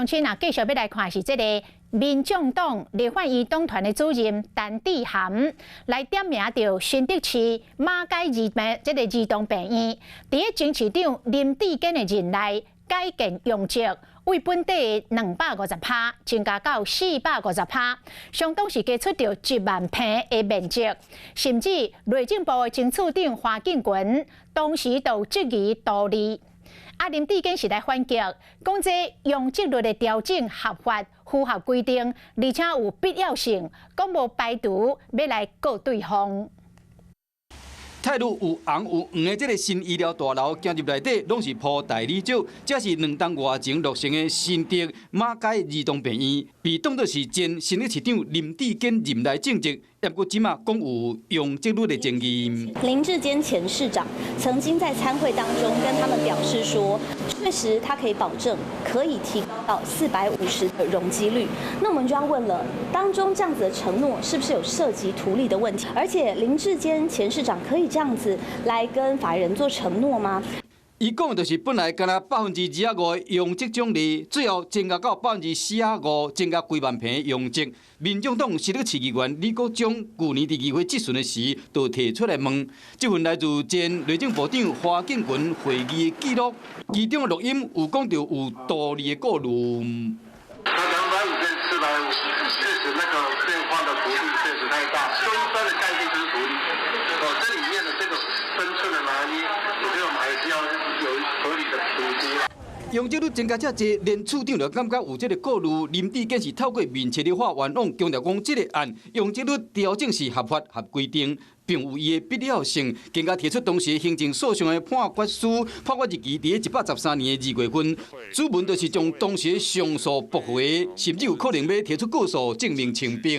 今仔繼續欲來看是這个民眾黨立法院黨團的主任陳智菡來點名著新竹市馬偕兒病這个兒童病院，佇咧前市長林智堅的任內改建容積，為本底的250%增加到450%，相當是加出著1萬坪的面積，甚至內政部的前次長華敬群當時都質疑圖利。啊，林智堅是來反擊，講這容積率的調整合法、符合規定，而且有必要性，講無排除欲來告對方。泰魯有紅有黃的這个新醫療大樓，行入內底攏是鋪大理石，這是2冬外前落成的新竹馬偕兒童病院，被當作是前新竹市長林智堅任內政績，毋過這馬講有容積率的爭議。林智堅前市長曾經在參會當中跟他們表示說，確實他可以保證可以提高到450的容積率。那我們就要問了，當中這樣子的承諾是不是有涉及圖利的問題？而且林智堅前市長可以這樣子來跟法人做承諾嗎？伊講的就是本來干焦25%的容積獎勵，最後增加到45%，增加幾萬坪容積。民眾黨新竹市議員李國章舊年佇議會質詢的時，就提出來問，這份來自前內政部長華敬群會議的記錄，其中的錄音有講著有圖利的顧慮。那250變450，確實那個變化的幅度確實太大。說一般的概念就是圖利。哦，這裡面的這個分寸的拿捏，我覺得我們還是要有合理的評估。容積率增加遮濟，連處長都感覺有這个顧慮。林智堅是透過面冊的發冤枉，強調講這个案容積率調整是合法合規定，並有伊的必要性。更加提出當時行政訴訟的判決書，判決日期佇113年的2月份，主文就是將當時的上訴駁回，甚至有可能欲提出告訴證明清白。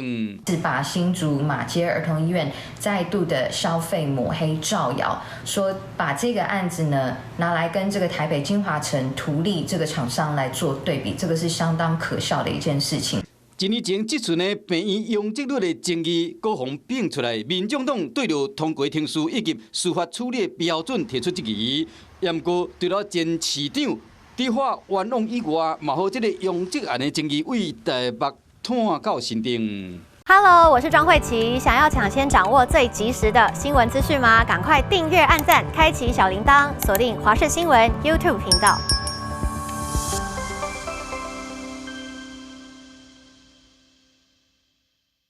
是把新竹馬偕兒童醫院再度的消費抹黑造謠，說把這個案子呢拿來跟這個台北京華城圖利這個廠商來做對比，這個是相當可笑的一件事情。一年前質詢的病院容積率的爭議，閣予變出來，民眾黨對著通過程序以及司法處理的標準提出質疑。毋過，除了前市長佇發冤枉以外，嘛予這个容積案的爭議對台北拖到新頂。 Hello，我是莊慧琪，想要搶先掌握最及時的新聞資訊嗎？趕快訂閱、按讚、開啟小鈴鐺，鎖定華視新聞 YouTube 頻道。